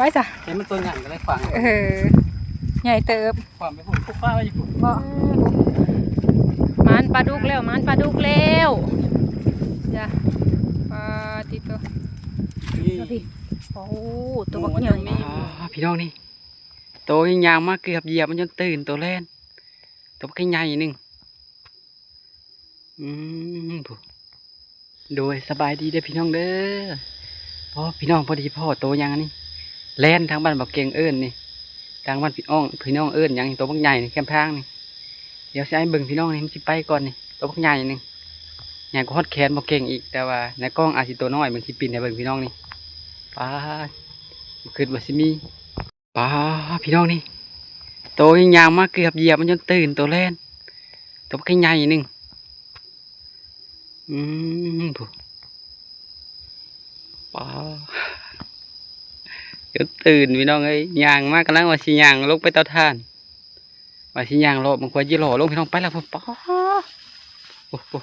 ໄປຊະ ເຫັນມັນຕົວໃຫຍ່ກໍເລີຍຂວາງ ເອີ ໃຫຍ່ເຕີບ ຂວາງໄປພຸ້ນ ປຸກປ້າໄວ້ຢູ່ພຸ້ນ ເບາະ ມານປາດຸກແລ້ວ ມານປາດຸກແລ້ວ ຈ້ະ ປາຕິໂຕ ນີ້ ໂອ້ ໂຕບັກໃຫຍ່ ອ່າ ພີ່ນ້ອງນີ້ ໂຕຍັງຍ່າງມາເກືອບຢຽບມັນຈົນຕື່ນ ໂຕແລ່ນ ໂຕບັກໃຫຍ່ໜຶ່ງ ອືມ ຜູ້ ໂດຍ ສະບາຍດີເດີພີ່ນ້ອງເດີ ພໍພີ່ນ້ອງ ພໍດີພໍ້ໂຕຫຍັງອັນນີ້ ແລ່ນທາງບ້ານບໍ່ເກັ່ງເອີ້ນນີ້ ທາງບ້ານພີ່ນ້ອງ ພີ່ນ້ອງເອີ້ນຫຍັງ ໂຕບັກໃຫຍ່ນີ້ ແຄມທາງນີ້ ດຽວຊິໃຫ້ເບິ່ງພີ່ນ້ອງນີ້ ມັນຊິໄປກ່ອນນີ້ ໂຕບັກໃຫຍ່ໜຶ່ງ ໃຫຍ່ກວ່າຮອດແຂນບໍ່ເກັ່ງອີກ ແຕ່ວ່າໃນກ້ອງອາດຊິໂຕນ້ອຍ ເບິ່ງ ຊິປິ່ນໃຫ້ເບິ່ງພີ່ນ້ອງນີ້ ປາດ ບໍ່ຄິດວ່າຊິມີ ປາ ພີ່ນ້ອງນີ້ ໂຕຍັງຍ່າງມາເກືອບຢຽບມັນຈົນຕື່ນ ໂຕແລ່ນ ໂຕບັກໃຫຍ່ໜຶ່ງ ອືມ ຜູ້ ປາ ຈົນຕື່ນພີ່ນ້ອງເອີຍ ຍ່າງມາກຳລັງວ່າຊິຍ່າງລົງໄປເຕົາຖ່ານ ວ່າຊິຍ່າງເລາະເບິ່ງ ຂ້ອຍຈິເລາະລົງ ພີ່ນ້ອງ ໄປແລ້ວ ປາ ໂອ້ ໂອ້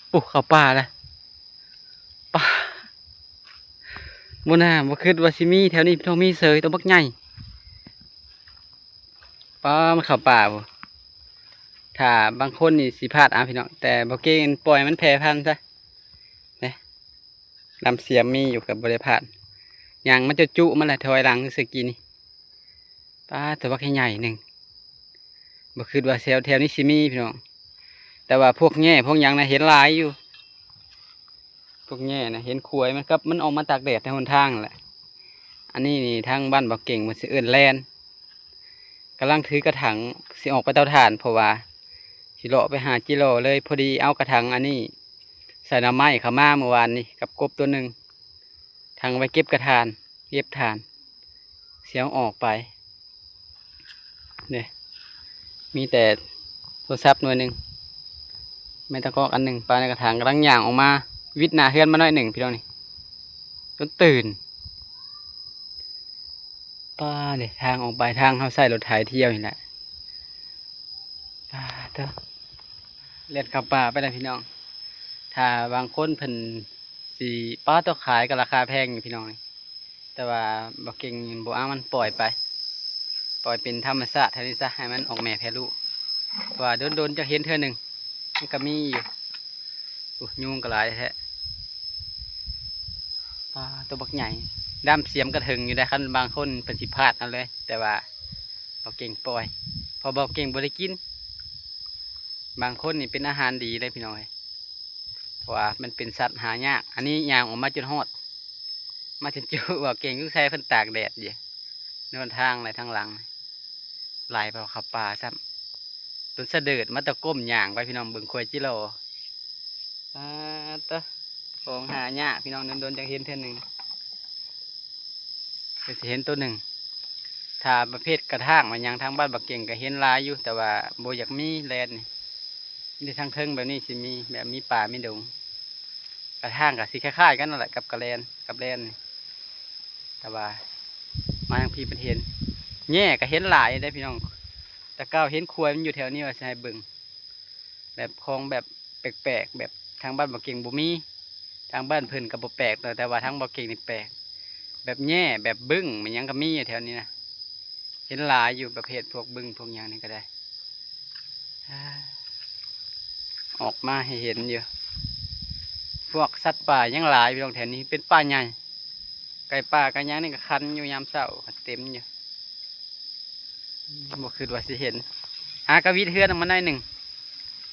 ໂອ້ ເຂົ້າປ່າລະ ປາ ບໍ່ໜ້າ ບໍ່ຄິດວ່າຊິມີແຖວນີ້ ພີ່ນ້ອງ ມີເສີຍ ໂຕບັກໃຫຍ່ ປາ ມັນເຂົ້າປ່າພຸ້ນ ຖ້າບາງຄົນນີ້ຊິພາດເອົາ ພີ່ນ້ອງ ແຕ່ບໍ່ເກັ່ງ ປ່ອຍມັນແຜ່ພັນຊະ ເດ້ ດຳສຽມມີຢູ່ກໍບໍ່ໄດ້ພາດ ຍ່າງມາຈຸໆ ມັນລະຖອຍຫຼັງຊື່ກີ້ນີ້ ປາ ໂຕບັກໃຫຍ່ໜຶ່ງ ບໍ່ຄິດວ່າແຖວ ແຖວນີ້ຊິມີພີ່ນ້ອງ ແຕ່ວ່າພວກແຍ້ພວກຫຍັງນະເຫັນຫຼາຍຢູ່ ພວກແຍ້ນະ ເຫັນຂວາຍມັນກັບ ມັນອອກມາຕາກແດດໃນຫົນທາງຫັ້ນແຫຼະ ອັນນີ້ນີ້ທາງບ້ານບໍ່ເກັ່ງເພິ່ນຊິເອີ້ນແລ່ນ ກຳລັງຖືກະຖັງຊິອອກໄປເຕົາຖ່ານ ເພາະວ່າຊິເລາະໄປຫາຈິເລາະເລີຍ ພໍດີເອົາກະຖັງອັນນີ້ໃສ່ໜໍ່ໄມ້ເຂົ້າມາມື້ວານນີ້ກັບກົບຕົວໜຶ່ງ ຖັງໄວ້ເກັບກະຖ່ານ ເກັບຖ່ານ ຊິເອົາອອກໄປ ເດ້ ມີແຕ່ໂທລະສັບໜ່ວຍໜຶ່ງ ໄມ້ຕະກອກອັນໜຶ່ງ ປາໃນກະຖາງ ກຳລັງຍ່າງອອກມາ ວິດໜ້າເຮືອນມາໜ້ອຍໜຶ່ງ ພີ່ນ້ອງນີ້ ຈົນຕື່ນ ປາ ເດ້ ທາງອອກໄປ ທາງເຮົາໃຊ້ລົດໄຖທ່ຽວນີ້ແຫຼະ ປາເຕີ ແລ່ນເຂົ້າປ່າໄປແລ້ວພີ່ນ້ອງ ຖ້າບາງຄົນເພິ່ນຊິ ປາ ຕົວຂາຍກໍລາຄາແພງຢູ່ພີ່ນ້ອງນີ້ ແຕ່ວ່າບໍ່ເກັ່ງບໍ່ເອົາ ມັນປ່ອຍໄປ ປ່ອຍເປັນທຳມະຊາດເທົ່ານີ້ຊະ ໃຫ້ມັນອອກແມ່ແຜ່ລູກ ເພາະວ່າດົນໆ ຈະເຫັນເທື່ອໜຶ່ງ ມັນກໍມີຢູ່ ໂອ້ ຍຸງກໍຫຼາຍແທ້ ປາ ຕົວບັກໃຫຍ່ ດຳສຽມກະເຖິງຢູ່ໄດ໋ ຄັນບາງຄົນເພິ່ນຊິພາດເອົາເລີຍ ແຕ່ວ່າບໍ່ເກັ່ງປ່ອຍ ເພາະບໍ່ເກັ່ງບໍ່ໄດ້ກິນ ບາງຄົນນີ້ເປັນອາຫານດີເດ້ພີ່ນ້ອງເອີຍ ເພາະວ່າມັນເປັນສັດຫາຍາກ ອັນນີ້ຍ່າງອອກມາຈົນຮອດ ມາຈົນຈຸ ບໍ່ເກັ່ງ ສົງໄສເພິ່ນຕາກແດດຢູ່ ໃນຫົນທາງ ໃນທາງຫຼັງ ຫຼາຍກວ່າເຂົ້າປ່າຊ້ຳ ຈົນສະເດີດມາແຕ່ກົ້ມຍ່າງໄປ ພີ່ນ້ອງເບິ່ງ ຄວາຍຈິໂລ ປາດໂທ້ ຂອງຫາຍາກ ພີ່ນ້ອງ ດົນໆ ຈັ່ງເຫັນເທື່ອໜຶ່ງ ກໍຊິເຫັນໂຕໜຶ່ງ ຖ້າປະເພດກະຖາງມາຫຍັງ ທາງບ້ານບັກເກັ່ງກໍເຫັນຫຼາຍຢູ່ ແຕ່ວ່າບໍ່ຢາກມີແລ່ນນີ້ ມີແຕ່ທາງເທິງແບບນີ້ຊິມີ ແບບມີປ່າມີດົງ ກະຖາງກໍຊິຄ້າຍໆ ກັນນັ້ນແຫຼະ ກັບກະແລ່ນ ກັບແລ່ນນີ້ ແຕ່ວ່າມາທາງພີ້ເພິ່ນເຫັນ ແຍ່ກໍເຫັນຫຼາຍເດ້ພີ່ນ້ອງ ແຕ່ເກົ່າເຫັນຄວາຍມັນຢູ່ແຖວນີ້ ວ່າຊິໃຫ້ເບິ່ງ ແບບຂອງແບບແປກໆ ແບບທາງບ້ານບໍ່ເກັ່ງບໍ່ມີ ທາງບ້ານເພິ່ນກໍບໍ່ແປກ ແຕ່ວ່າທາງບໍ່ເກັ່ງນີ້ແປກ ແບບແຍ່ ແບບບຶ້ງ ແມ່ນຫຍັງກໍມີຢູ່ແຖວນີ້ນະ ເຫັນຫຼາຍຢູ່ ປະເພດພວກບຶ້ງພວກຫຍັງນີ້ກໍໄດ້ ອາ ອອກມາໃຫ້ເຫັນຢູ່ ພວກສັດປ່າຍັງຫຼາຍຢູ່ດອກແຖວນີ້ ເປັນປ່າໃຫຍ່ ໄກ່ປ່າໄກ່ຫຍັງນີ້ກໍຄັນຢູ່ຍາມເຊົ້າ ກໍເຕັມຢູ່ ບໍ່ຄິດວ່າຊິເຫັນ ຫາກະວິດເຮືອນອອກມາໜ້ອຍໜຶ່ງ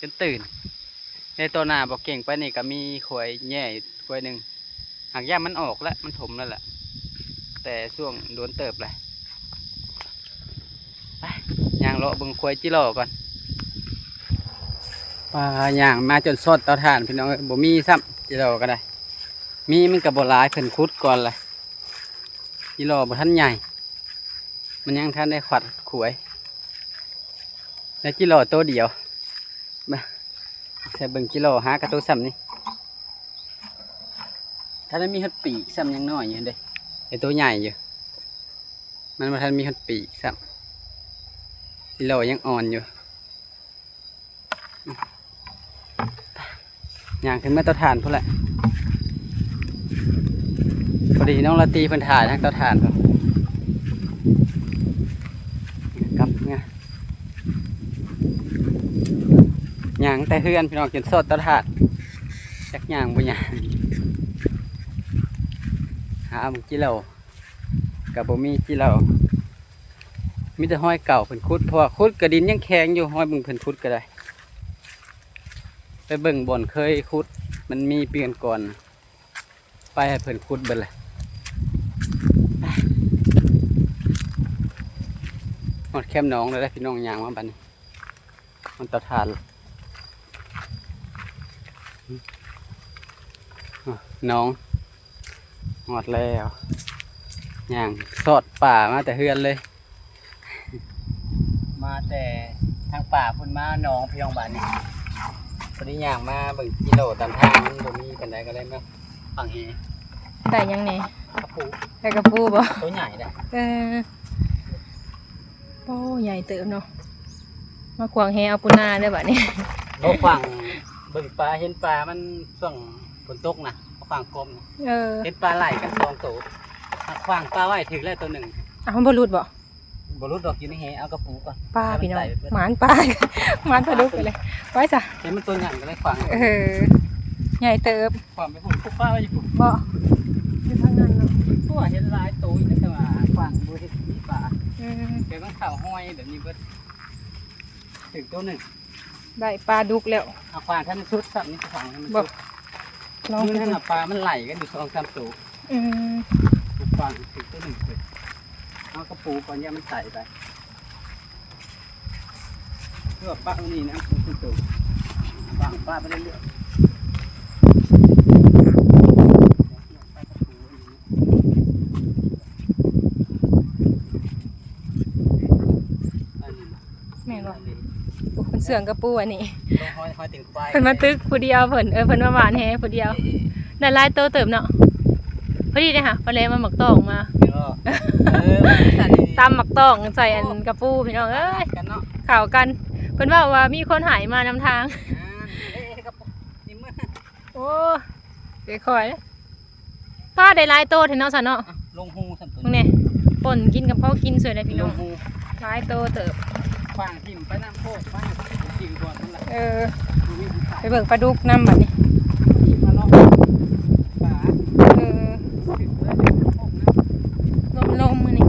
ຈົນຕື່ນ ໃນຕໍ່ໜ້າບໍ່ເກັ່ງໄປນີ້ກໍມີຄວາຍແຍ່ຄວາຍໜຶ່ງ ຫາກຢ້ານມັນອອກແລ້ວ ມັນຖົມແລ້ວແຫຼະ ແຕ່ຊ່ວງໂດນເຕີບແຫຼະ ໄປ ຍ່າງເລາະເບິ່ງຄວາຍຈິຫຼໍ່ກ່ອນ ປາ ຍ່າງມາຈົນຊອດເຕົາຖ່ານ ພີ່ນ້ອງເອີຍ ບໍ່ມີຊ້ຳ ຈິຫຼໍ່ກໍໄດ້ ມີມັນກໍບໍ່ຫຼາຍ ເພິ່ນຂຸດກ່ອນລະ ຈິຫຼໍ່ບໍ່ທັນໃຫຍ່ ມັນຍັງທັນໄດ້ຂວັດຂວາຍ ໄດ້ຈິຫຼໍ່ໂຕດຽວ ມາ ໃສ່ເບິ່ງຈິຫຼໍ່ ຫາກະໂຕສ່ຳນີ້ ທັນໄດ້ມີຮອດປີກຊ້ຳ ຍັງນ້ອຍຢູ່ເດ້ ໄອ້ໂຕໃຫຍ່ຢູ່ ມັນບໍ່ທັນມີຮອດປີກຊ້ຳ ຈິຫຼໍ່ຍັງອ່ອນຢູ່ ຍ່າງຂຶ້ນມາເຕົາຖ່ານພຸ້ນແຫຼະ ພໍດີນ້ອງລາຕີເພິ່ນຖ່າຍທາງເຕົາຖ່ານພຸ້ນ ຍ່າງແຕ່ເຮືອນພີ່ນ້ອງ ຈົນຊອດເຕົາຖ່ານ ຈັກຍ່າງບໍ່ຍ່າງ ຫາເບິ່ງຈີ່ເຫຼົ່າ ກໍບໍ່ມີຈີ່ເຫຼົ່າ ມີແຕ່ຮອຍເກົ່າເພິ່ນຂຸດ ເພາະວ່າຂຸດກໍດິນຍັງແຂງຢູ່ ຮອຍເບິ່ງເພິ່ນຂຸດກໍໄດ້ ໄປເບິ່ງບ່ອນເຄີຍຂຸດ ມັນມີປີກ່ອນໆ ໄປໃຫ້ເພິ່ນຂຸດເບິດແຫຼະ ຮອດແຄມໜອງແລ້ວເດ້ພີ່ນ້ອງ ຍ່າງມາບັດນີ້ ມັນຕາທານ ໜອງ ຮອດແລ້ວ ຍ່າງຊອດປ່າມາແຕ່ເຮືອນເລີຍ ມາແຕ່ທາງປ່າພຸ້ນ ມາໜອງພີ່ນ້ອງ ບາດນີ້ ພໍດີຍ່າງມາເບິ່ງກິໂລຕາມທາງ ມັນບໍ່ມີປານໃດ ກໍເລີຍມາຝັງແຫ ໄດ້ຫຍັງແດ່? ກະປູ ໄດ້ກະປູບໍ່? ໂຕໃຫຍ່ເດ້ ເອີ ໂອ້ ໃຫຍ່ເຕີບເນາະ ມາຂວາງແຫເອົາປູນາເດີບາດນີ້ ບໍ່ຂວາງເບິ່ງປາ ເຫັນປາມັນຊ່ວງຝົນຕົກນະ ຂວາງກົມນະ ເອີ ເຫັນປາໄຫຼກັນສອງໂຕ ຂວາງປາໄວ້ຖືກແລ້ວໂຕໜຶ່ງ ອ້າວ ມັນບໍ່ຫຼຸດບໍ່? ບໍ່ຫຼຸດດອກ ຢູ່ໃນແຫ ເອົາກະປູກ່ອນ ປາພີ່ນ້ອງ ໝານປາ ໝານປາດຸກໄປເລີຍ ໄວ້ຊະ ເຫັນມັນໂຕໃຫຍ່ກໍເລີຍຂວາງ ເອີ ໃຫຍ່ເຕີບ ຂວາງໄປພຸ້ນ ປຸກປາໄວ້ຢູ່ພຸ້ນ ບໍ່ ຢູ່ທາງນັ້ນເນາະ ຕົວເຫັນຫຼາຍໂຕຢູ່ ແຕ່ວ່າຂວາງບໍ່ເຫັນມີປາ ອືມ ແຕ່ມັນເຂົ້າຫ້ອຍແບບນີ້ເບິດ ຖືກໂຕໜຶ່ງ ໄດ້ປາດຸກແລ້ວ ເອົາຂວາງທັນສຸດຊ້ຳ ນີ້ຂວາງທັນສຸດ ລອງ ມື້ນັ້ນນະປາມັນໄຫຼກັນຢູ່ສອງສາມໂຕ ອືມ ຂວາງຖືກໂຕໜຶ່ງ ເອົາກະປູກ່ອນ ຢ່າມັນໄຕໄປ ເພື່ອປະນີ້ນະ ໂຕ ວາງປະໄປເລື້ອຍໆ ແມ່ນບໍ່? ໂອ້ ເພິ່ນເຊື່ອງກະປູອັນນີ້ ເພິ່ນມາຕຶກຜູ້ດຽວເພິ່ນ ເອີ ເພິ່ນມາຫວ່ານແຫຜູ້ດຽວ ໄດ້ຫຼາຍໂຕເຕີບເນາະ ພໍດີເດ້ຫະ ພໍແລມາໝາກຕອງມາ ຕຳໝາກຕອງໃສ່ອັນກະປູພີ່ນ້ອງເອີຍ ເຂົ້າກັນ ເພິ່ນເວົ້າວ່າມີຄົນຫາຍມານຳທາງ ໂອ້ ຄ່ອຍໆ ປາໄດ້ຫຼາຍໂຕແທ້ເນາະ ຊັ້ນເນາະ ລົງຮູຊັ້ນ ເບິ່ງແດ່ ປົ່ນກິນກັບພໍກິນຊ່ວຍໄດ້ພີ່ນ້ອງ ຫຼາຍໂຕເຕີບ ຂວາງຖິ້ມໄປນ້ຳໂຄກ ໄປກິນກ່ອນນັ້ນລະ ເອີ ໄປເບິ່ງປາດຸກນຳບັດນີ້ ເອີ ລົມໆ ມື້ນີ້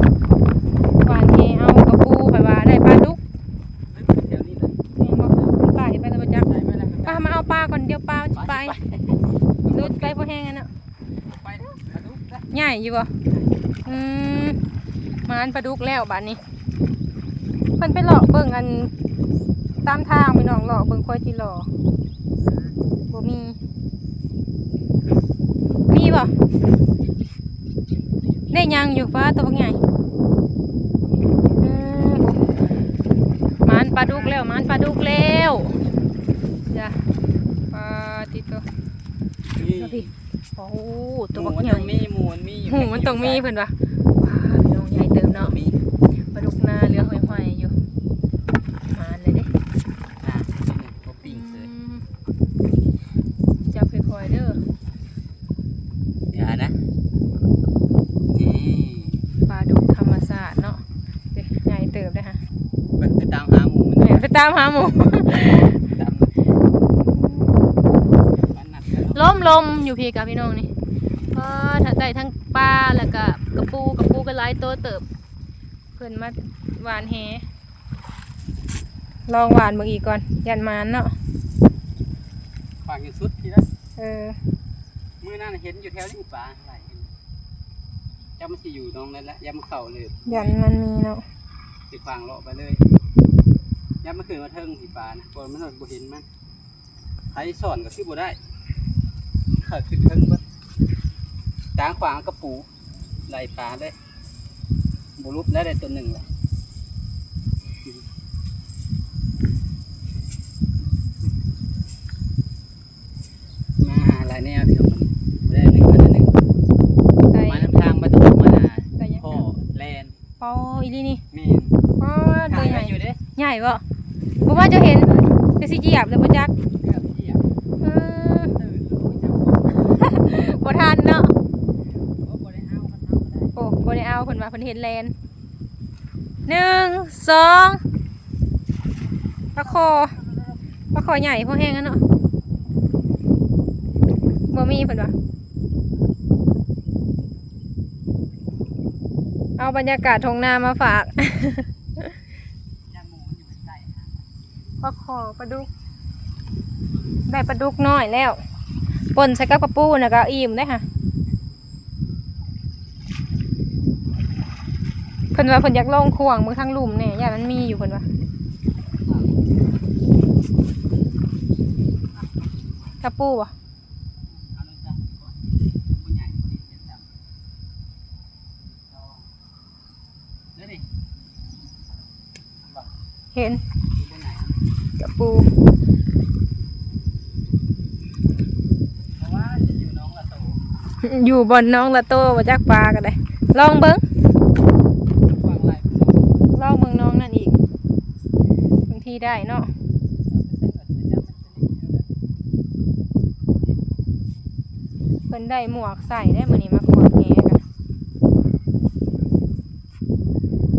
ຫວ່ານແຫເອົາກະປູ ຂ້ອຍວ່າໄດ້ປາດຸກ ແມ່ນບໍ່? ມັນໄປໄປແລ້ວບໍ່ຈັກ ໄປມາເອົາປາກ່ອນ ດຽວປາຊິໄປ ຫຼຸດໄປບໍ່ແຮງຫັ້ນເນາະ ໃຫຍ່ຢູ່ບໍ່? ອືມ ມາອັນປາດຸກແລ້ວບາດນີ້ ເພິ່ນໄປເລາະເບິ່ງອັນຕາມທາງພີ່ນ້ອງ ເລາະເບິ່ງຄວາຍຈີ່ຫຼໍ່ ບໍ່ມີ ມີບໍ່? ໄດ້ຍ່າງຢູ່ ປາໂຕບັກໃຫຍ່ ເອີ ມາອັນປາດຸກແລ້ວ ມາອັນປາດຸກແລ້ວ ຈ້າ ປາຕິໂຕ ນີ້ ໂອ້ ຕົວບັກໃຫຍ່ ໝູມັນຕ້ອງມີ ໝູມັນມີ ໝູມັນຕ້ອງມີ ເພິ່ນວ່າ ວ້າ ພີ່ນ້ອງ ໃຫຍ່ເຕີບເນາະ ມີປາດຸກນາເຫຼືອຫ້ອຍໆຢູ່ ມາແລ້ວເດ້ ອ່າ ບໍ່ປີ້ງເລີຍ ອືມ ຈັບຄ່ອຍໆເດີ ຢ່ານະ ນີ້ ປາດຸກທຳມະຊາດເນາະ ເດ້ ໃຫຍ່ເຕີບເດ້ຫະ ໄປຕາມຫາໝູ ແມ່ນ ໄປຕາມຫາໝູ ຕາມ ລົມໆ ຢູ່ພີ້ກະພີ່ນ້ອງນີ້ ອໍ ໄດ້ທັງປາ ແລ້ວກະກະປູ ກະປູກໍຫຼາຍໂຕເຕີບ ເພິ່ນມາຫວ່ານແຫ ລອງຫວ່ານເບິ່ງອີກກ່ອນ ຢ້ານໝານເນາະ ຂວາງຈົນສຸດພີ້ລະ ເອີ ມື້ນັ້ນເຫັນຢູ່ແຖວນີ້ປາຫຼາຍ ຈັກມັນຊິຢູ່ໜອງໃດລະ ຢ້ານມັນເຂົ້າເລີຍ ຢ້ານມັນມີເນາະ ຊິຂວາງເລາະໄປເລີຍ ຢ້ານມັນຂຶ້ນມາເທິງພີ້ປານະ ບໍ່ ມັນບໍ່ເຫັນມັນ ໃຜສອນກໍຄືບໍ່ໄດ້ ເຂົາຂຶ້ນເທິງເບິດ ຕາງຂວາງກະປູ ໄລ່ປາເລີຍ ບໍ່ຫຼຸດແລ້ວ ໄດ້ຕົວໜຶ່ງລະ ມາຫາຫຼາຍແນວ ດຽວມັນໄດ້ໜຶ່ງ ໄດ້ໜຶ່ງ ໄດ້ ມານຳທາງປະຕູ ມາໜ້າ ໄດ້ຫຍັງ ພໍ່ແລ່ນ ອໍ ອີ່ຫຼີນີ້ ແມ່ນ ອໍ ຕົວໃຫຍ່ ຖ່າຍໄວ້ຢູ່ເດ້ ໃຫຍ່ບໍ່? ບໍ່ວ່າເຈົ້າເຫັນ ເຈົ້າຊິຢຽບແລ້ວບໍ່ຈັກ ເກືອບຢຽບ ເອີ ຕື່ນໂລດເຈົ້າ ບໍ່ທັນເນາະ ໂອ້ ບໍ່ໄດ້ເອົາ ຄັນເອົາກໍໄດ້ ໂອ້ ບໍ່ໄດ້ເອົາ ເພິ່ນວ່າເພິ່ນເຫັນແລ່ນ ໜຶ່ງ ສອງ ປາຄໍ່ ປາຄໍ່ໃຫຍ່ພໍແຮງຫັ້ນເນາະ. ບໍ່ມີເພິ່ນວ່າ. ເອົາບັນຍາກາດທົ່ງນາມາຝາກ. ປາຄໍ່ ປາດຸກ ໄດ້ປາດຸກນ້ອຍແລ້ວ ປົ່ນໃສ່ກັບກະປູນະກະອີ່ມເດ້ຫະ. ເພິ່ນວ່າເພິ່ນຢາກລອງຂວ້າງເບິ່ງທາງລຸ່ມແດ່ ຢ້ານມັນມີຢູ່ ເພິ່ນວ່າ. ກະປູບໍ່? ເຫັນກະປູ ຢູ່ບ່ອນໜອງລະໂຕ ບໍ່ຈັກປາກໍໄດ້ ລອງເບິ່ງ ລອງເບິ່ງໜອງນັ້ນອີກ ບາງທີໄດ້ເນາະ. ເພິ່ນໄດ້ໝວກໃສ່ໄດ້ມື້ນີ້ ມາຂວາງແຫກັນ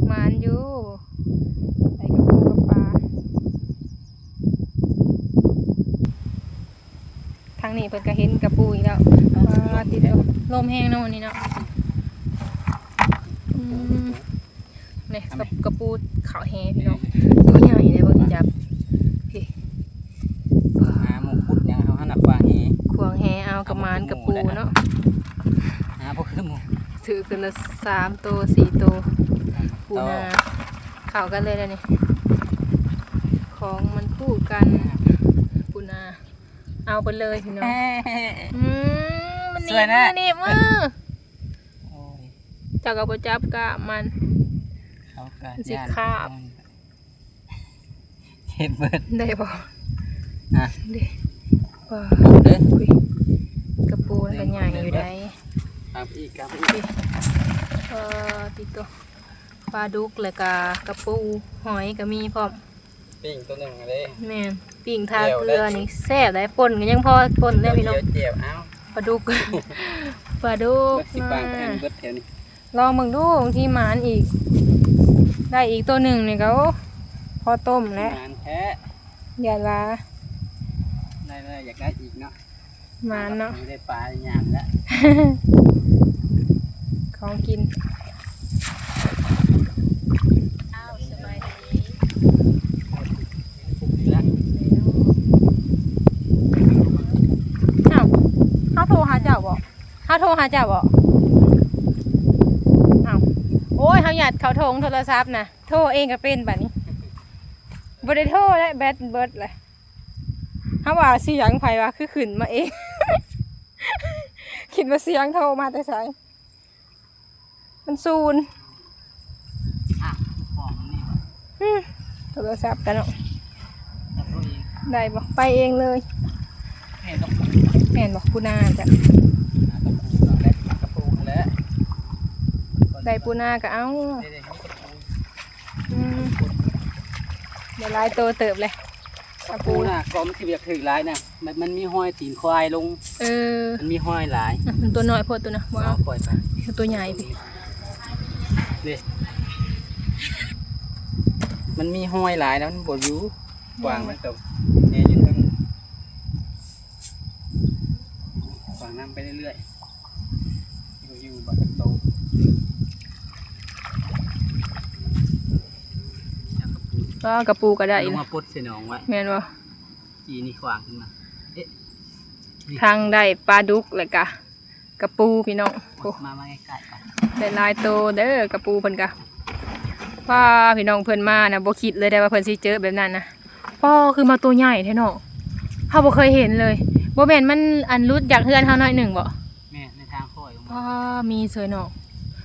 ໝານຢູ່ ໄດ້ກະປູກັບປາ. ທາງນີ້ເພິ່ນກໍເຫັນກະປູອີກແລ້ວ ປາຕິໂຕ ລົມແຮງເນາະມື້ນີ້ເນາະ. ອືມ ນີ້ ກະ ກະປູເຂົ້າແຫພີ່ນ້ອງ ໂຕໃຫຍ່ເດ້ ເບິ່ງຈັບ ພີ້ ຫາໝູ່ຂຸດຫຍັງ ເຮົາຫັ້ນນະຂວາງແຫ ຂວາງແຫເອົາ ກະໝານກະປູເນາະ ຫາບໍ່ຄືໝູ່ ຖືກເທື່ອລະສາມໂຕສີ່ໂຕ ປູນາ ເຂົ້າກັນເລີຍແຫຼະນີ້ ຂອງມັນຄູ່ກັນ ປູນາ ເອົາໄປເລີຍພີ່ນ້ອງ. ອືມ ມັນໜີບມື ໜີບມື ໂອ້ຍ ເຈົ້າກໍບໍ່ຈັບກ້າມມັນ ເຂົາກໍ ມັນຊິຄາບ ເຮັດເບິດ ໄດ້ບໍ່? ອ່ະ ເດ້ ປາ ເດ້ ອຸ້ຍ ກະປູມັນກໍໃຫຍ່ຢູ່ໃດ໋ ຕາມອີກ ຕາມອີກ ເອີ ຕິໂຕ ປາດຸກ ແລ້ວກະກະປູ ຫອຍກໍມີພ້ອມ. ປີ້ງໂຕໜຶ່ງເດ້ ແມ່ນ ປີ້ງທາເກືອນີ້ແຊບໄດ໋ ປົ່ນກໍຍັງພໍປົ່ນແລ້ວພີ່ນ້ອງ ປາດຸກ ປາດຸກ ຊິປາງແຜ່ນເບິດແຖວນີ້ ລອງເບິ່ງດູ ບາງທີໝານອີກ ໄດ້ອີກໂຕໜຶ່ງນີ້ກໍ ໂອ້ ພໍຕົ້ມແລ້ວ ໝານແທ້ ຢ່າລາ ໄດ້ ໄດ້ ຢາກໄດ້ອີກເນາະ. ໝານເນາະ ໄດ້ປາຍາມແລ້ວ ຂອງກິນ ອ້າວ ສະບາຍດີ ອ້າວ ເຮົາໂທຫາເຈົ້າບໍ່? ເຮົາໂທຫາເຈົ້າບໍ່? ອ້າວ ໂອ້ຍ ເຮົາຍັດເຂົ້າຖົງໂທລະສັບນະ ໂທເອງກໍເປັນບາດນີ້ ບໍ່ໄດ້ໂທແລ້ວ ແບັດເບິດແລ້ວ. ເຮົາວ່າສຽງໃຜວະ ຄືຂຶ້ນມາເອງ ຄິດວ່າສຽງໂທມາແຕ່ໃສ ມັນສູນ ອ່ະ ຂອງນີ້ ອືມ ໂທລະສັບກັນເນາະ ຈັບໂຕເອງ ໄດ້ບໍ່? ໄປເອງເລີຍ ແມ່ນບໍ່? ແມ່ນບໍ່? ປູນາຈ້ະ ອ່າ ກະປູ ກະປູແຫຼະ ໄດ້ປູນາກໍເອົາ ນີ້ໆ ມີກະປູ ອືມ ໄດ້ຫຼາຍໂຕເຕີບເລີຍ ກະປູນະ ກໍມັນຊິບໍ່ຢາກຖືກຫຼາຍນະ ມັນ ມັນມີຮອຍຕີນຄວາຍລົງ ເອີ ມັນມີຮອຍຫຼາຍ ອືມ ໂຕນ້ອຍໂພດໂຕນະ ບໍ່ເອົາ ເອົາ ປ່ອຍໄປ ໂຕໃຫຍ່ພີ້ ນີ້ ມັນມີຮອຍຫຼາຍນະ ມັນບໍ່ຢູ່ ຂວາງມັນກໍແຫ່ຢູ່ເທິງ ຂວາງນຳໄປເລື້ອຍໆ ຢູ່ ຢູ່ບໍ່ຈັກໂຕ ກະປູກໍໄດ້ ລົງມາປົດໃສ່ໜອງໄວ້ ແມ່ນບໍ່? ຈີນີ້ຂວາງຂຶ້ນມາ ເອະ ທາງໄດ້ປາດຸກ ແລ້ວກະກະປູພີ່ນ້ອງ ໂອ້ ມາ ມາໃກ້ໆ ໄດ້ຫຼາຍໂຕເດີ ກະປູເພິ່ນກະ ປ້າ ພີ່ນ້ອງ ເພິ່ນມານະ ບໍ່ຄິດເລີຍໄດ໋ວ່າເພິ່ນຊິເຈີແບບນັ້ນນະ ປ້າ ຄືມາໂຕໃຫຍ່ແທ້ເນາະ ເຮົາບໍ່ເຄີຍເຫັນເລີຍ ບໍ່ແມ່ນມັນ ອັນ ຫຼຸດຈາກເຮືອນເຮົາໜ້ອຍໜຶ່ງບໍ? ແມ່ນ ໃນທາງຄ່ອຍລົງມາ ປ້າ ມີເສີຍເນາະ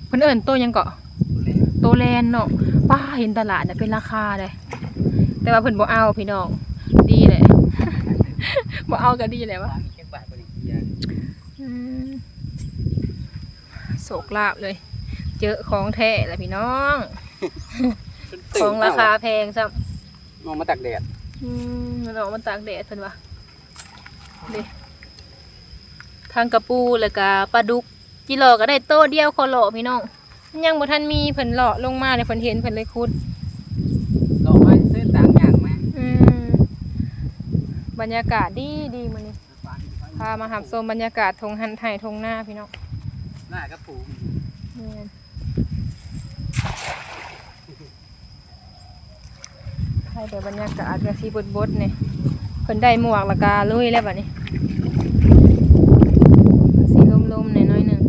ເພິ່ນເອີ້ນໂຕຫຍັງເກາະ? ໂຕແລນ ໂຕແລນເນາະ ປ້າ ເຫັນຕະຫຼາດນະ ເປັນລາຄາເດ້ ແຕ່ວ່າເພິ່ນບໍ່ເອົາພີ່ນ້ອງ ດີແຫຼະ ບໍ່ເອົາກໍດີແຫຼະວະ ອືມ ໂຊກລາບເລີຍ ເຈີຂອງແທ້ລະພີ່ນ້ອງ ຂອງລາຄາແພງຊ້ຳ ອອກມາຕາກແດດ ອືມ ມັນອອກມາຕາກແດດເພິ່ນວ່າ ເດ້ ທັງກະປູ ແລ້ວກະປາດຸກ ຈີຫຼໍ່ກໍໄດ້ໂຕດຽວ ຂໍຫຼໍ່ພີ່ນ້ອງ ມັນຍັງບໍ່ທັນມີ ເພິ່ນເລາະລົງມາແລ້ວເພິ່ນເຫັນ ເພິ່ນເລີຍຂຸດ ເລາະມາຊື່ຕາມຍ່າງມາ ອືມ ບັນຍາກາດດີໆ ມື້ນີ້ ພາມາຮັບຊົມບັນຍາກາດທົ່ງໄຮ່ທົ່ງນາພີ່ນ້ອງ. ໜ້າກະປູ ແມ່ນ ໃຫ້ແຕ່ບັນຍາກາດກະຊິບົດໆ ນີ້ ເພິ່ນໄດ້ໝວກແລ້ວກະລຸຍແລ້ວບັດນີ້. ຊິລົມໆ ແດ່ໜ້ອຍໜຶ່ງ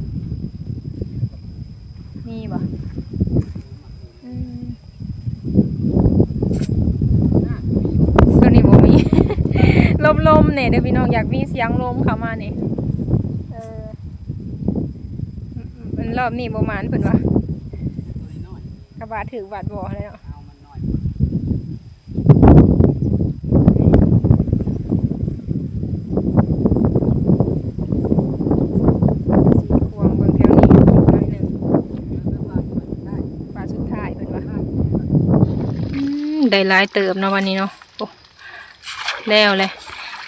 ມີບໍ່? ອືມ ໂຕນີ້ບໍ່ມີ ລົມໆ ແດ່ເດີພີ່ນ້ອງ ຢາກມີສຽງລົມເຂົ້າມານີ້. ເອີ ມັນ ລອບນີ້ບໍ່ໝານເພິ່ນວ່າ ກະບາດຖືກບາດບໍ່ຫັ້ນແຫຼະເນາະ. ຊິຂວາງເບິ່ງແຖວນີ້ອີກໜ້ອຍໜຶ່ງ ປາສຸດທ້າຍເພິ່ນວ່າ. ອືມ ໄດ້ຫຼາຍເຕີບເນາະວັນນີ້ເນາະ. ໂອ້ ແລ້ວແຫຼະ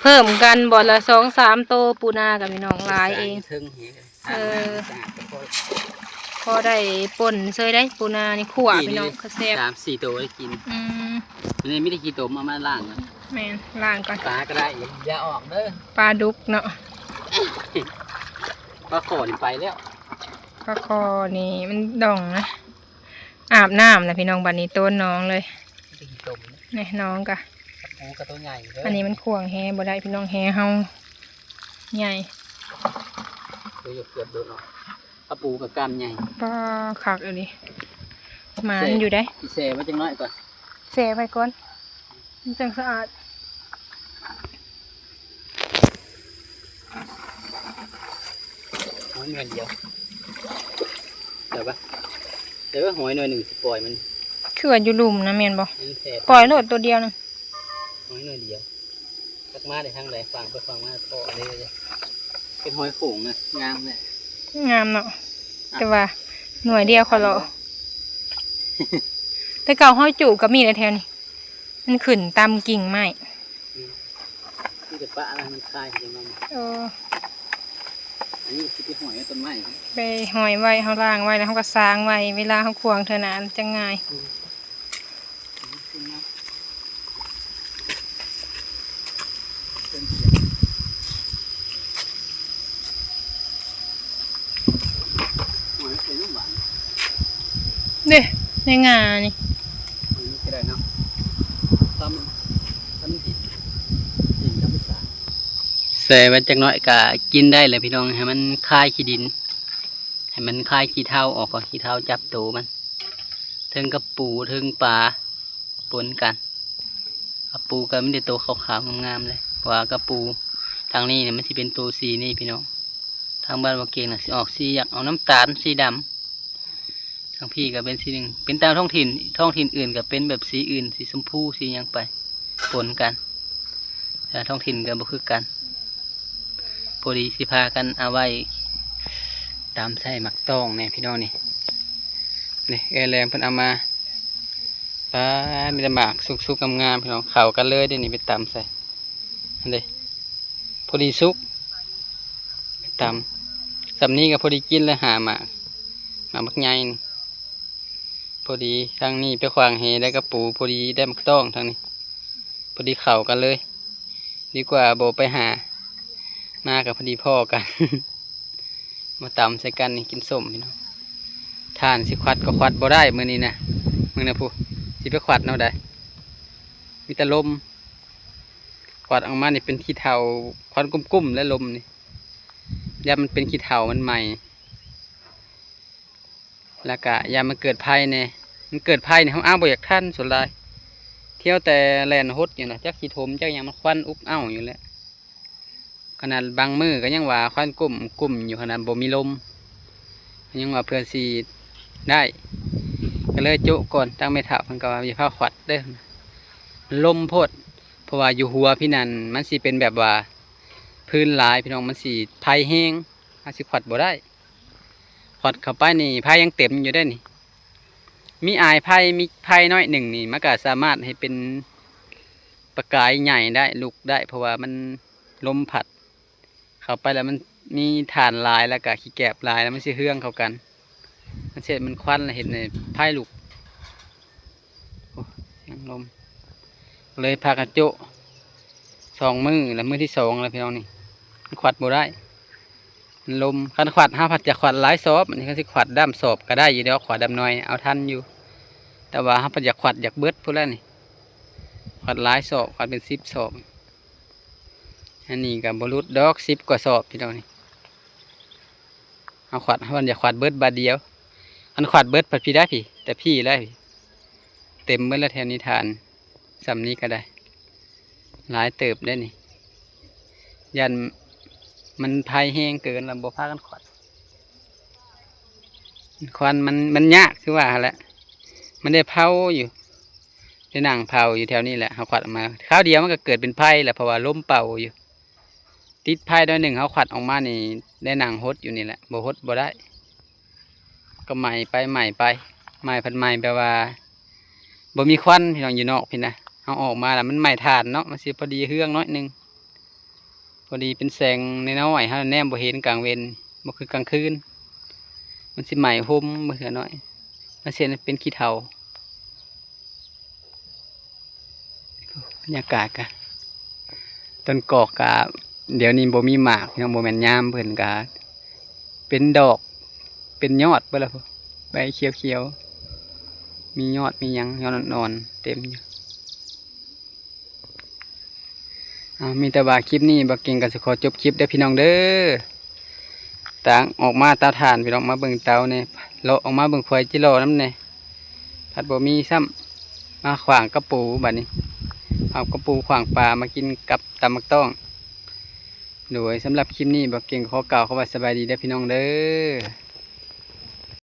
ເພີ່ມກັນບ່ອນລະສອງສາມໂຕ ປູນາກັບພີ່ນ້ອງຫຼາຍເອງ. ເທິງ ເອີ ສະອາດກະພໍ ພໍໄດ້ປົ່ນເຊີຍໄດ໋ ປູນານີ້ຂົ້ວພີ່ນ້ອງ ກະແຊບ ສາມສີ່ໂຕໄດ້ກິນ. ອືມ ນີ້ມີແຕ່ຂີ້ຕົມ ເອົາມາລ້າງກ່ອນ. ແມ່ນ ລ້າງກ່ອນ ປາກະໄດ້ ຢ່າອອກເດີ ປາດຸກເນາະ. ປາຄໍ່ນີ້ໄປແລ້ວ ປາຄໍ່ນີ້ມັນດອງນະ. ອາບນ້ຳລະພີ່ນ້ອງ ບາດນີ້ໂຕນໜອງເລີຍ ມີແຕ່ຂີ້ຕົມ ນີ້ໜອງກະ ກະປູກະໂຕໃຫຍ່ເດີ. ອັນນີ້ມັນຂວາງແຫບໍ່ໄດ້ພີ່ນ້ອງ ແຫເຮົາໃຫຍ່ ໂຕຢາກເກືອບໂດດອອກ. ກະປູກະກ້າມໃຫຍ່ ປາ ຄັກອີ່ຫຼີ ໝານຢູ່ເດ້. ຊິແຊ່ໄວ້ຈັກໜ້ອຍກ່ອນ ແຊ່ໄວ້ກ່ອນ ມັນຈັ່ງສະອາດ. ຫອຍໜ່ວຍດຽວ ໄດ້ປະ? ໄດ້ປະ? ຫອຍໜ່ວຍໜຶ່ງ ຊິປ່ອຍມັນ ຄືວ່າຢູ່ລຸ່ມນະ ແມ່ນບໍ່? ແມ່ນແທ້ ປ່ອຍໂລດໂຕດຽວນະ ຫອຍໜ່ວຍດຽວ. ຈັກມາໄດ້ທາງໃດ ຟາງໄປຟາງມາພໍເລີຍ. ເປັນຫອຍໂຂງນະ ງາມແຫຼະ ງາມເນາະ ອ່ະ ແຕ່ວ່າໜ່ວຍດຽວ ຂ້ອຍເລາະ ແຕ່ເກົ່າຫອຍຈູກກະມີແຫຼະແຖວນີ້ ມັນຂຶ້ນຕາມກິ່ງໄມ້. ອືມ ມີແຕ່ປະໃຫ້ມັນຄາຍຂຶ້ນມາ. ເອີ ອັນນີ້ຊິໄປຫ້ອຍໄວ້ຕົ້ນໄມ້ ໄປຫ້ອຍໄວ້ ເຮົາລ້າງໄວ້ແລ້ວເຮົາກະຊາງໄວ້ ເວລາເຮົາຂວາງເທື່ອໜ້າມັນຈັ່ງງ່າຍ. ອືມ ເດ້ ໃນງານີ້ ແຊ່ໄວ້ຈັກໜ້ອຍກະກິນໄດ້ແຫຼະພີ່ນ້ອງ ໃຫ້ມັນຄາຍຂີ້ດິນ ໃຫ້ມັນຄາຍຂີ້ເທົາອອກກ່ອນ ຂີ້ເທົາຈັບໂຕມັນ. ເທິງກະປູ ເທິງປາ ປົນກັນ. ກະປູກະມີແຕ່ໂຕຂາວໆ ງາມໆ ເລີຍ ເພາະວ່າກະປູທາງນີ້ນີ້ ມັນຊິເປັນໂຕສີນີ້ພີ່ນ້ອງ. ທາງບ້ານບໍ່ເກັ່ງນະ ຊິອອກສີ ຢາກອອກນ້ຳຕານ ສີດຳ. ທາງພີ້ກະເປັນສີໜຶ່ງ ເປັນຕາມທ້ອງຖິ່ນ ທ້ອງຖິ່ນອື່ນກະເປັນແບບສີອື່ນ ສີຊົມພູ ສີຫຍັງໄປ ປົນກັນ ແຕ່ລະທ້ອງຖິ່ນກະບໍ່ຄືກັນ. ພໍດີຊິພາກັນເອົາໄວ້ຕຳໃສ່ໝາກຕອງແດ່ພີ່ນ້ອງນີ້. ນີ້ເອື້ອຍແລມເພິ່ນເອົາມາ ປາ ມີແຕ່ໝາກສຸກໆ ງາມໆ ພີ່ນ້ອງ ເຂົ້າກັນເລີຍເດ້ນີ້ ໄປຕຳໃສ່ຫັ້ນເດ້ ພໍດີສຸກ ຕຳສ່ຳນີ້ກະພໍດີກິນແລ້ວ ຫ້າໝາກ ໝາກບັກໃຫຍ່ນີ້. ພໍດີທາງນີ້ໄປຂວາງແຫໄດ້ກະປູ ພໍດີໄດ້ໝາກຕອງທາງນີ້ ພໍດີເຂົ້າກັນເລີຍ. ດີກວ່າບໍ່ໄປຫາ ມາກະພໍດີພໍ້ກັນ ມາຕຳໃສ່ກັນນີ້ກິນສົ້ມພີ່ນ້ອງ. ຖ່ານຊິຂວັດກະຂວັດບໍ່ໄດ້ມື້ນີ້ນະ ເບິ່ງນະ ຜູ້ຊິໄປຂວັດແນວໃດ ມີແຕ່ລົມ. ຂວັດອອກມານີ້ເປັນຂີ້ເຖົ້າ ຄວັນກຸ້ມໆ ແລະ ລົມນີ້ ຢ້ານມັນເປັນຂີ້ເຖົ້າມັນໄໝ້. ແລ້ວກະຢ້ານມັນເກີດໄຟແດ່ ມັນເກີດໄຟນີ້ເຮົາເອົາບໍ່ຢາກທັນ ສ່ວນຫຼາຍ ທ່ຽວແຕ່ແລ່ນຫົດຢູ່ນະ ຈັກຊິຖົມຈັກຫຍັງ ມັນຄວັນອຸບເອົ້າຢູ່ແຫຼະ. ຂະໜາດບາງມື້ກະຍັງວ່າຄວັນກຸ້ມໆ ຢູ່ ຂະໜາດບໍ່ມີລົມ ກະຍັງວ່າເພື່ອຊິໄດ້ ກະເລີຍໂຈະກ່ອນ. ທາງແມ່ເຖົ້າເພິ່ນກະວ່າຢ່າພາຂວັດເດີ ມັນລົມໂພດ ເພາະວ່າຢູ່ຫົວພີ້ນັ້ນມັນຊິເປັນແບບວ່າ ຟືນຫຼາຍພີ່ນ້ອງ ມັນຊິໄຟແຮງ ເຮົາຊິຂວັດບໍ່ໄດ້. ຂວັດເຂົ້າໄປນີ້ໄຟຍັງເຕັມຢູ່ເດ້ນີ້ ມີອາຍໄຟ ມີໄຟໜ້ອຍໜຶ່ງນີ້ ມັນກະສາມາດໃຫ້ເປັນປະກາຍໃຫຍ່ໄດ້ ລຸກໄດ້ ເພາະວ່າມັນລົມພັດເຂົ້າໄປແລ້ວ ມັນມີຖ່ານຫຼາຍ ແລ້ວກະຂີ້ແກບຫຼາຍ ແລ້ວມັນຊິເຮືອງເຂົ້າກັນ ມັນຊິເຮັດເປັນຄວັນ ແລ້ວເຮັດໃຫ້ໄຟລຸກ. ໂອ້ ສຽງລົມ ເລີຍພາກັນໂຈະ ສ ສອງມື້ແລ້ວ ມື້ທີສອງແລ້ວພີ່ນ້ອງນີ້ ມັນຂວັດບໍ່ໄດ້ ມັນລົມ. ຄັນຂວັດ ເຮົາພັດຢາກຂວັດຫຼາຍສອບ ອັນນີ້ຄັນຊິຂວັດດຳສອບກໍໄດ້ຢູ່ດອກ ຂວັດດຳໜ້ອຍເອົາທັນຢູ່ ແຕ່ວ່າເຮົາພັດຢາກຂວັດຢາກເບິດພຸ້ນແຫຼະນີ້ ຂວັດຫຼາຍສອບ ຂວັດເປັນສິບສອບ. ອັນນີ້ກໍບໍ່ຫຼຸດດອກ ສິບກວ່າສອບພີ່ນ້ອງນີ້. ເຮົາຂວັດ ເຮົາຢາກຂວັດເບິດບາດດຽວ ຄັນຂວັດເບິດພັດພີ້ໄດ້ພີ້ ແຕ່ພີ້ແລ້ວພີ້ ເຕັມເບິດແລ້ວແຖວນີ້ ຖ່ານສ່ຳນີ້ກໍໄດ້ ຫຼາຍເຕີບເດ້ນີ້. ຢ້ານມັນໄຟແຮງເກີນ ແລ້ວບໍ່ພາກັນຂວັດ ຄວັນມັນ ມັນຍາກຄືວ່າຫັ້ນແຫຼະ ມັນໄດ້ເຜົາຢູ່ ໄດ້ນັ່ງເຜົາຢູ່ແຖວນີ້ແຫຼະ. ເຮົາຂວັດອອກມາຄາວດຽວ ມັນກໍເກີດເປັນໄຟແລ້ວ ເພາະວ່າລົມເປົ່າຢູ່ ຕິດໄຟໜ້ອຍໜຶ່ງ ເຮົາຂວັດອອກມານີ້ ໄດ້ນັ່ງຫົດຢູ່ນີ້ແຫຼະ ບໍ່ຫົດບໍ່ໄດ້ ກໍໄໝ້ໄປໄໝ້ໄປ ໄໝ້ພັດໄໝ້ແບບວ່າບໍ່ມີຄວັນພີ່ນ້ອງ ຢູ່ນອກພີ້ນະ. ເຮົາອອກມາແລ້ວມັນໄໝ້ຖ່ານເນາະ ມັນຊິພໍດີເຮືອງໜ້ອຍໜຶ່ງ ພໍດີເປັນແສງນ້ອຍໆ ເຮົາແນມບໍ່ເຫັນກາງເວັນ ບໍ່ຄືກາງຄືນ ມັນຊິໄໝ້ຫົ່ມເທື່ອໜ້ອຍ ມັນຊິເປັນຂີ້ເຖົ້າ. ບັນຍາກາດກະ ຕົ້ນກອກກະ ດຽວນີ້ບໍ່ມີໝາກພີ່ນ້ອງ ບໍ່ແມ່ນຍາມເພິ່ນກະ ເປັນດອກເປັນຍອດເບິດແລ້ວ ໃບຂຽວໆ ມີຍອດມີຫຍັງ ຍອດອ່ອນໆ ເຕັມຢູ່. ເອົາ ມີແຕ່ວ່າຄລິບນີ້ ບໍ່ເກັ່ງກໍຊິຂໍຈົບຄລິບເດີພີ່ນ້ອງເດີ. ຕາງອອກມາເຕົາຖ່ານ ພີ່ນ້ອງ ມາເບິ່ງເຕົາແດ່ ເລາະອອກມາເບິ່ງ ຂ້ອຍຈິເລາະນຳແດ່ ພັດບໍ່ມີຊ້ຳ. ມາຂວາງກະປູບັດນີ້ ເອົາກະປູຂວາງປາມາກິນກັບຕຳໝາກຕ້ອງ. ໂດຍ ສຳລັບຄລິບນີ້ ບໍ່ເກັ່ງກໍຂໍກ່າວຄຳວ່າສະບາຍດີເດີພີ່ນ້ອງເດີ.